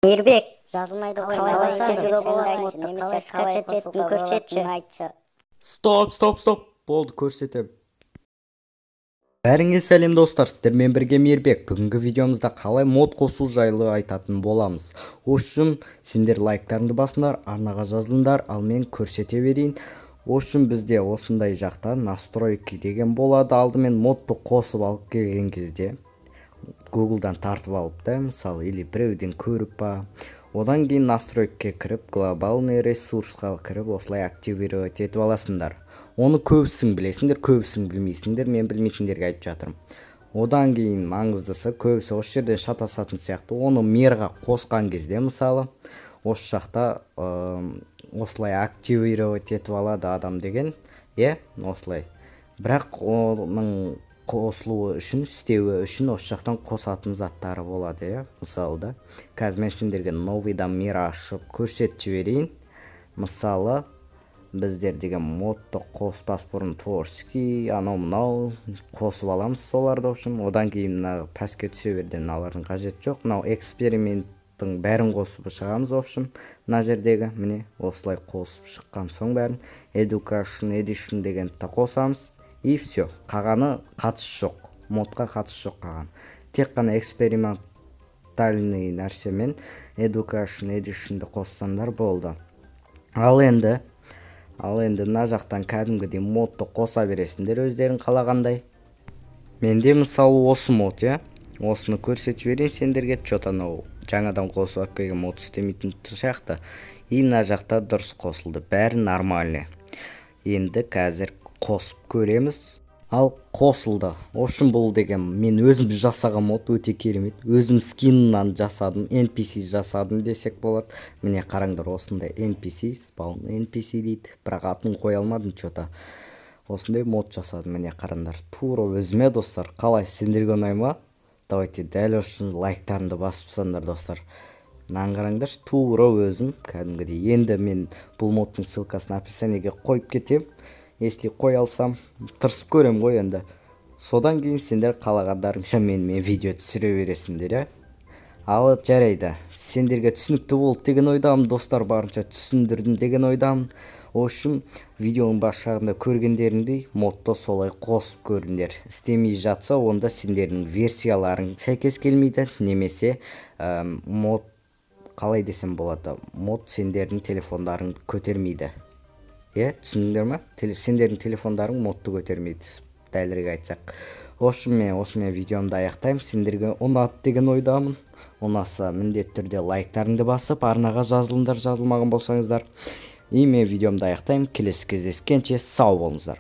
Мейірбек, Жазылмайды ғой. Қалай Қалай істеуге істеуге болатынын болатынын немесе қалай скачать қосуға ететінін көрсетші. Болатынын айтшы. Стоп, стоп, стоп, болды, көрсетем. Бәріңе сәлем, достар! Сіздермен бірге Мейірбек. Бүгінгі видеомызда қалай мод қосу жайлы айтатын боламыз. В общем, сендер лайктарыңды басыңдар, арнаға жазылыңдар, ал мен көрсете берейін. В общем, бізде осындай жақта «Настройки» деген болады. Алдымен модты қосып алып келген кезде, Гуглдан тартып алып та, мысалы, или біреуден көріп па, одан кейін настройкаға кіріп, «Глобальный ресурсқа» кіріп, осылай активировать етіп аласыңдар. Оны көбісің білесіңдер, көбісің білмейсіңдер, мен білмейтіндерге айтып жатырмын. Одан кейін маңыздысы, көбісі осы жерден шатасатын сияқты. Оны мирға қосқан кезде, мысалы, осы жақта осылай активировать етіп алады адам деген, иә, осылай. Бірақ оның қосылуы үшін, істеуі үшін осы жақтан қосатын заттары болады, иә. Мысалы да, қазір мен сендерге новыйдан мир ашып көрсетіп жіберейін. Мысалы, біздер деген модты қоспас бұрын творческий, анау мынау қосып аламыз соларды. В общем, одан кейін мына пәске түсе берді, мыналардың қажеті жоқ. Мынау эксперименттің бәрін қосып шығамыз. В общем, мына жердегі, міне, осылай қосып шыққан соң бәрін Education Edition дегенді де қосамыз, и все. Қалғаны қатысы жоқ, модқа қатысы жоқ қалған. Тек қана экспериментальный нәрсемен Education Editionді қоссаңдар болды. Ал енді мына жақтан кәдімгідей модты қоса бересіңдер өздерің қалағандай. Менде, мысалы, осы мод, иә, осыны көрсетіп жіберейін сендерге. Че-то анау жаңадан қосып алып келген мод істемейтін сияқты. И мына жақта дұрыс қосылды, бәрі нормальный. Енді қазір қосып көреміз. Ал қосылды. В общем, бұл деген мен өзім жасаған мод, өте керемет. Өзім скиннан жасадым, NPC жасадым десек болады. Міне, қараңдар, осындай NPC, спаун NPC дейді, бірақ атын қоя алмадым че-то. Осындай мод жасадым, міне, қараңдар, тура өзіме. Достар, қалай, сендерге ұнай ма? Давайте дәл осы лайктарыңды басып тастаңдар, достар. Мынаны қараңдаршы, тура өзім кәдімгідей. Енді мен бұл модтың ссылкасын описаниеге қойып кетемін, если қоя алсам, тырысып көрем ғой енді. Содан кейін сендер қалағандарыңша менімен видео түсіре бересіңдер, иә. Ал жарайды, сендерге түсінікті болды деген ойдамын, достар, барынша түсіндірдім деген ойдамын. В общем, видеоның бас жағында көргендеріңдей, модты солай қосып көріңдер. Істемей жатса, онда сендердің версияларың сәйкес келмейді немесе мод, қалай десем болады, мод сендердің телефондарыңды көтермейді, иә. Түсіндіңдер ма? Сендердің телефондарың модты көтермейді, дәлірек айтсақ. В общем, мен осымен видеомды аяқтаймын. Сендерге ұнады деген ойдамын. Ұнаса, міндетті түрде лайктарыңды басып, арнаға жазылыңдар, жазылмаған болсаңыздар. И мен видеомды аяқтаймын. Келесі кездескенше сау болыңыздар.